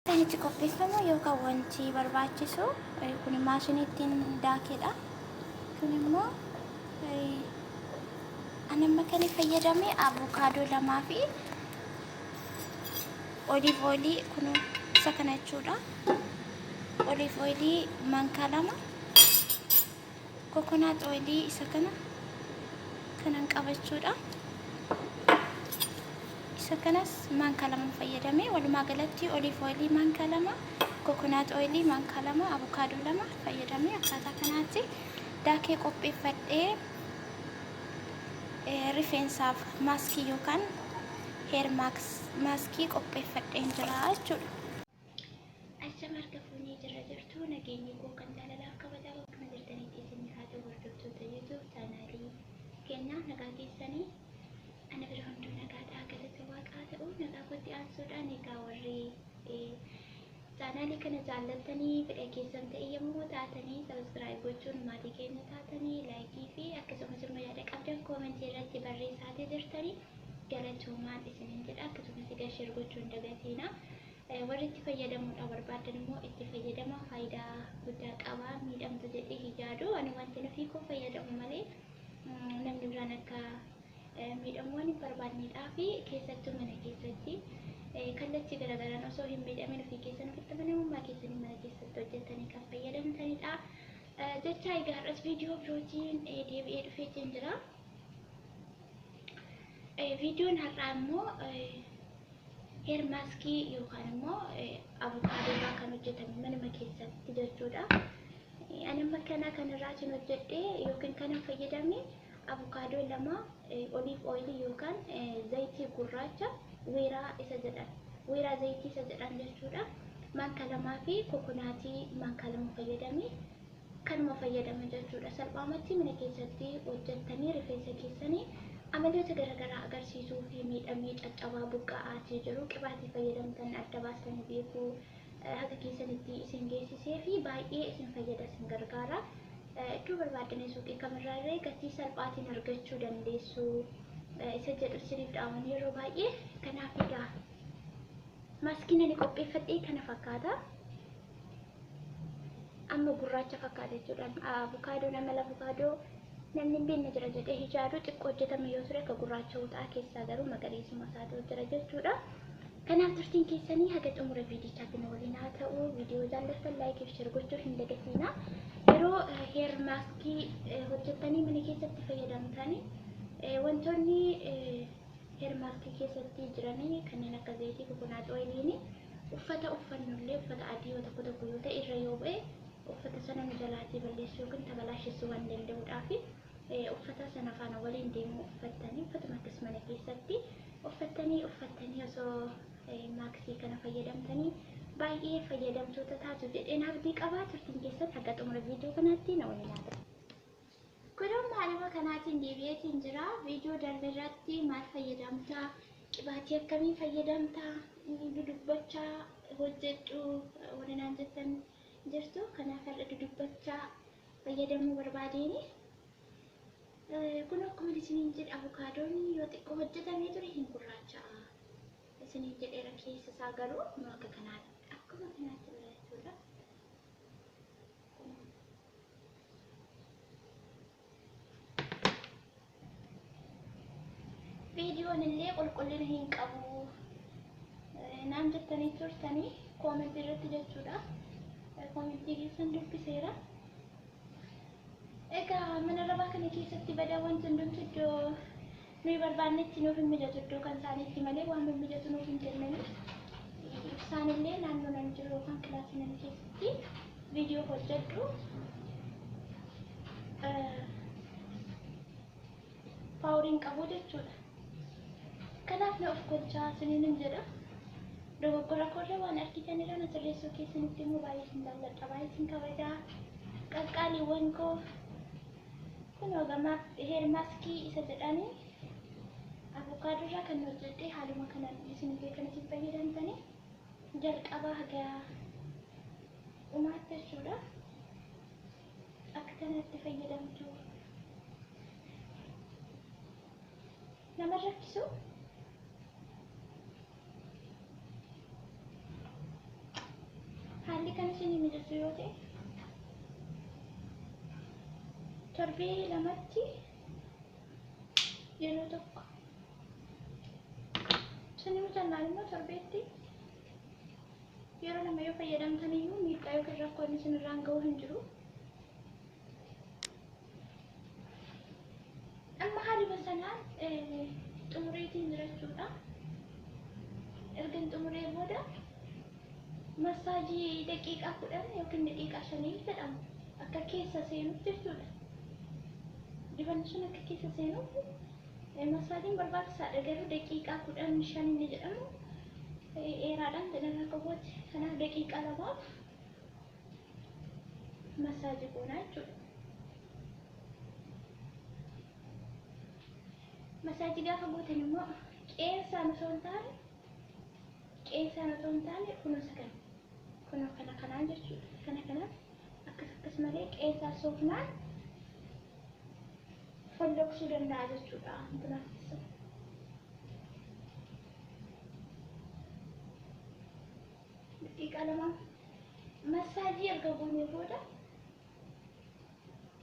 Kan itti qopheeffamu yookaan wanti barbaachisu kun maashinii ittiin daakedha. Kun immoo ani amma kan fayyadame avukaadoo 2 fi olive oilii kun isa kana jechuudha. Olive oilii maankaa 2, coconut oilii isa kana kanan qabachuudha. Isa kanas maankaa 2 fayyadame. Walumaa galatti olive oilii maankaa 2, coconut oilii maankaa 2, avukaadoo 2 fayyadame akkaataa kanaatti daakee qopheeffadhee rifeensaaf maaskii yookaan hair maaskii qopheeffadheen jira jechuudha. Achama harka fuunee jira jirtu, nageenyi koo kan jaalalaaf kabajaa bakkuma jirtanitti isin haa ta'u. Hordoftoota YouTube chaanaalii keenyaa, nagaa keessanii? Ana bira hunduu nagaadhaa, galata waaqaa ta'u. Nagaa kootti aansuudhaan egaa warri chaanaalii kana jaallattanii fedha keessan ta'e yommuu taatanii subscribe gochuun maatii keenya taatanii, like fi akkasumas immoo yaada qabdan koomentii irratti barreessaatii jirtanii galatoomaan isiniin jedha. Akkasumas egaa share gochuun dagatiina. Warri itti fayyadamuudha barbaadan immoo itti fayyadama, faayidaa guddaa qaba. Miidhamtu jedhee hin yaadu. Ani wanti nufi koo fayyadamu malee namni biraan akka miidhamu waan hin barbaannedhaa fi keessattuu mana keessatti kallattii garaagaraan osoo hin miidhamin ofii keessan ofitti amanamummaa keessanii mana keessatti hojjettanii kan fayyadamtanidha. Jecha egaa har'as viidiyoo birootiin deebi'ee dhufeetiin jira. Viidiyoon har'aa immoo hair maaskii yookaan immoo avukaadoo irraa kan hojjetame manuma keessatti jechuudha. Ani amma kana kanarraatiin hojjedhee yookiin kanan fayyadame avukaadoo 2, olive oilii yookaan zayitii gurraacha weeraa isa jedhan, weeraa zayitii isa jedhan jechuudha. Maankaa 2 fi kokonaatii maankaa 2 fayyadame, kanuma fayyadame jechuudha. Salphaamatti mana keessatti hojjettanii rifeensa keessanii amaloota garaagaraa agarsiisuu fi miidhamee caccabaa buqqa'aatii jiru qibaatii fayyadamtan adda baastanii beekuu haga keessanitti isin geessisee fi baay'ee isin fayyada, isin gargaara. Iddoo barbaaddanii suuqii kamirraa illee gatii salphaatiin argachuu dandeessu isa jedhu isiniif dhaaman yeroo baay'ee. Kanaaf egaa maaskiin ani qopheeffadhee kana fakkaata. Amma gurraacha fakkaata jechuudha. Avukaadoon amala avukaadoo namni hin beekne jira jedhee hijaadu, xiqqoo hojjetame yoo ture akka gurraacha ta'a, keessaa garuu magariisuma isaatu jira jechuudha. Kanaaf turtiin keessanii haga xumura viidichaatti nu waliin haa ta'u. Viidiyoo jaallattan like fi share gochuu hin dagatiina. Yeroo hair maaskii hojjettanii mana keessatti fayyadamtanii wantoonni hair maaskii keessatti jiranii kanneen akka zayitii coconut oiliin uffata uffannullee, uffata adii yoo tokko tokko yoo ta'e irra yoo bu'e uffata sana nu jalaatii balleessuu yookiin tabalaashessuu waan danda'uudhaaf uffata sana faana waliin deemuu uffattanii, uffatuma akkas mana keessatti uffattanii osoo maaksii kana fayyadamtanii baay'ee fayyadamtoota taatu jedheen abdii qabaa. Turtiin keessan haga xumura viidiyoo kanaatti na waliin haa ta'u. Kun haaluma kanaatiin deebi'eetiin jira. Viidiyoo darbe irratti maal fayyadamtaa? Qibaatii akkamii fayyadamtaa? Dudubbachaa hojjedhu warri naan jettan jirtu. Kanaaf har'a dudubbachaa fayyadamuu barbaadeeni. Kun akkuma isiniin jedhe avukaadoon yoo xiqqoo hojjetamee ture hin gurraacha'a. Isiniin jedheera, keessa isaa garuu kun akka kanaatti akkuma kanaatti jira jechuudha. Viidiyoon illee qulqullina hin qabu naan jettanii turtanii koomentii irratti jechuudha. Koomentii keessan dubbiseera. Egaa mana rabaa kana keessatti badaa wanti hundumtu iddoo nuyi barbaannetti nuuf hin mijatu, iddoo kan isaaniitti malee waan mimijatu nuuf hin kennani. Ibsaan illee naannoo nan jiru yookaan kilaasii nan keessatti viidiyoo hojjedhu paawuriin qabu jechuudha. Kanaaf na of kolchaa isiniin hin jedha. Dogoggora koorra waan argitan irra na sirreessuu keessanitti immoo baay'ee isin jaalladha, baay'ee isin kabajaa. Qaqqaaliiwwan koo, kunoo gamaaf hair maaskii isa jedhanii avokaadoo irraa kan hojjedhe haaluma kanaan isinillee kan isin fayyadamtanii jalqabaa haga dhumaatti jechuudha. Akka kanatti fayyadamtu. Nama rakkisu. Kan isinii mijatu yoo ta'e torbee lamatti yeroo tokko, isinii mijannaan immoo torbeetti yeroo lama yoo fayyadamtan iyyuu miidhaa yookiin rakkoon isinirraan ga'uu hin jiru. Amma haaluma sanaan xumureetiin jira jechuudha. Erga xumuree booda massaajii daqiiqaa 10 yookiin daqiiqaa 5 jedhama. Akka keessa seenuuf jechuudha. Dibanni sun akka keessa seenuuf massaajiin barbaachisaadha, garuu daqiiqaa 10 5 inni jedhamu dheeraadhaan jedhan akka kooti. Kanaaf daqiiqaa 2f massaajii goonaa jechuudha. Masaajii gaafa gootan immoo qeensaan osoo hin taane, qeensaan osoo hin taane, kunoo isa kana, kunoo kana kanaan jechuudha. Kana kanaan akkas akkas malee qeensaan soofnaan folloqsuu danda'a jechuudha. Wanti keessa. Daqiiqaa 2 masaajii erga goonee booda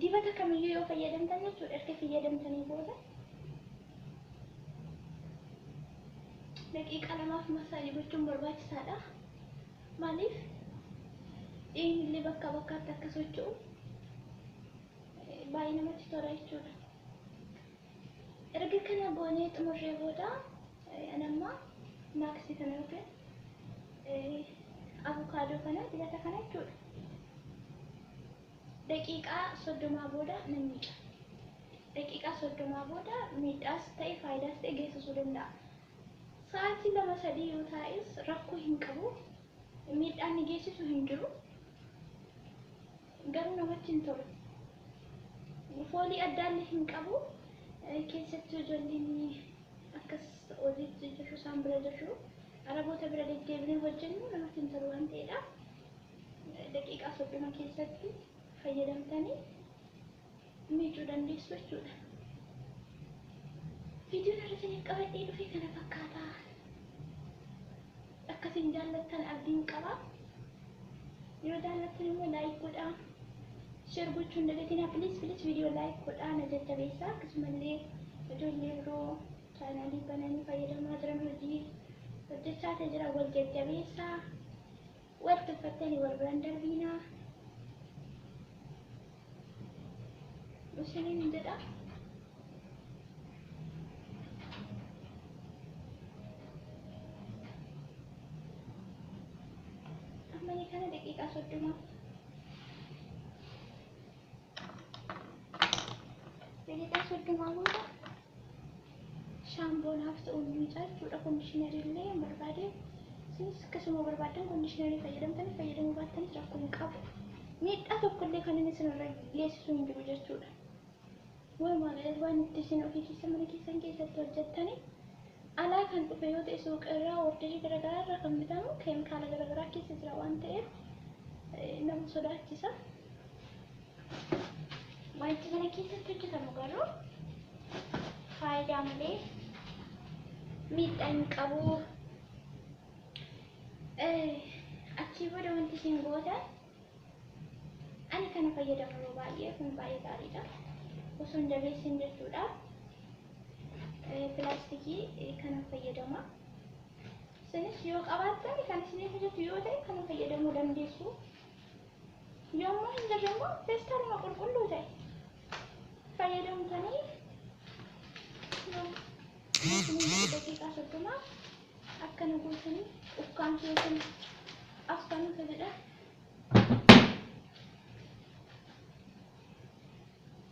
dibata kamiyyuu yoo fayyadamtan jechuudha, erga fayyadamtanii booda daqiiqaa 2f masaajii gochuun barbaachisaadha. Maaliif, dhiigni illee bakkaa bakkaatti akka socho'u baay'ee namatti tola jechuudha. Erga kana goonee xumurree booda ani amma maaksii kana yookiin avukaadoo kana, dibata kana jechuudha. Daqiiqaa 30 booda nan miica. Daqiiqaa 30 booda miidhaas ta'e faayidaas ta'e geessisuu danda'a. Sa'aatii 2 3 yoo taa'es rakkoo hin qabu. Miidhaan ni geessisu hin jiru. Garuu namatti hin tolu. Foolii addaallee hin qabu. Keessattuu ijoolleen akkas hojiitti jirru, isaan bira jirru, Araboota bira deddeebinee hojjennu, namatti hin tolu waan ta'eedha. Daqiiqaa 30 keessatti fayyadamtanii miicuu dandeessu jechuudha. Viidiyoon irra isiniif qabadhee dhufe kana fakkaata. Akkasiin jaallattan abdiin qaba. Yoo jaallattan immoo like godhaa. Share gochuu hin dagatinaa. Please, please, viidiyoo like godhaa, na jajjabeessaa. Akkasumallee ijoollee biroo chaanaalii bananii fayyadamaa jiran, hojii hojjechaa jira, wal jajjabeessaa. Wal tuffattanii wal biraan darbiinaa. Isiniin jedha. Amma kana daqiiqaa 30, daqiiqaa 30 booda shaamboo naaf ta'u miicaa jechuudha. Conditioner illee hin barbaade. Isinis akkasuma barbaadan conditioner fayyadamtanii fayyadamuu baattanis rakkoo hin qabu. Miidhaa tokkollee kan inni isinirra geessisu hin jiru jechuudha. Walumaa galatti waan itti isin ofii keessa mana keessan keessatti hojjettanii, alaa kan dhufe yoo ta'e, suuqa irraa order garaagaraa irraa kan bitamu keemikaala garaagaraa keessa jira waan ta'eef nama sodaachisa. Wanti mana keessatti hojjetamu garuu faayidaa malee miidhaa hin qabu. Achii booda wanti isin gootan, ani kana fayyadamu yeroo baay'ee, kun baay'ee gaariidha. Osoo hin jabeessin jechuudha. Pilaastikii kana fayyadama. Isinis yoo qabaattan, kan isiniif hojjetu yoo ta'e, kana fayyadamuu dandeessu. Yommuu hin jirre immoo feestaaluma qulqulluu ta'e fayyadamtanii daqiiqaa 30 akkana gootanii ukkaamsuu yookiin affanuuta jedha.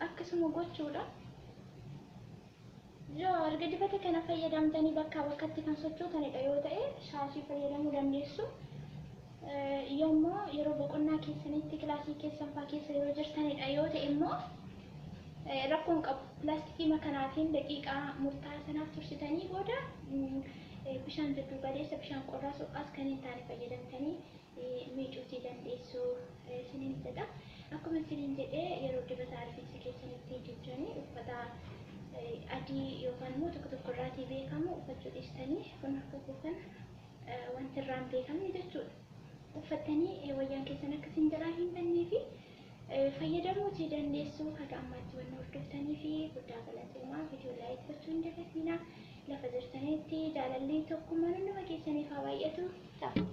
Akkasuma gochuudha. Yoo erga dibata kana fayyadamtanii bakkaa bakkatti kan sochootanidha yoo ta'e, shaashii fayyadamuu dandeessu. Yommuu yeroo boqonnaa keessanitti kilaasii keessan fa'aa keessa yeroo jirtanidha yoo ta'e immoo rakkoon qabu. Pilaastikii makanaatiin daqiiqaa murtaa'aa sanaaf tursitanii booda bishaan jiddu galeessa, bishaan qorraa so'aas kan hin taane fayyadamtanii miicuutii dandeessu isiniin jedha. Akkuma isiniin jedhee, yeroo dibata rifeensa keessanitti dibdanii uffata adii yookaan immoo tokko tokko irraatii beekamu uffachuu dhiistanii, kun akka kana wanti irraan beekamne jechuudha. Uffattanii wayyaan keessan akka isin jalaa hin bannee fi fayyadamuutii dandeessu. Haga ammaatti wanna hordoftanii fi guddaa galatoomaa. Viidiyoo like gochuu hin dagatinaa. Lafa jirtanitti jaalalli tokkummaan hunduma keessaniif haa baay'atu. Ciao.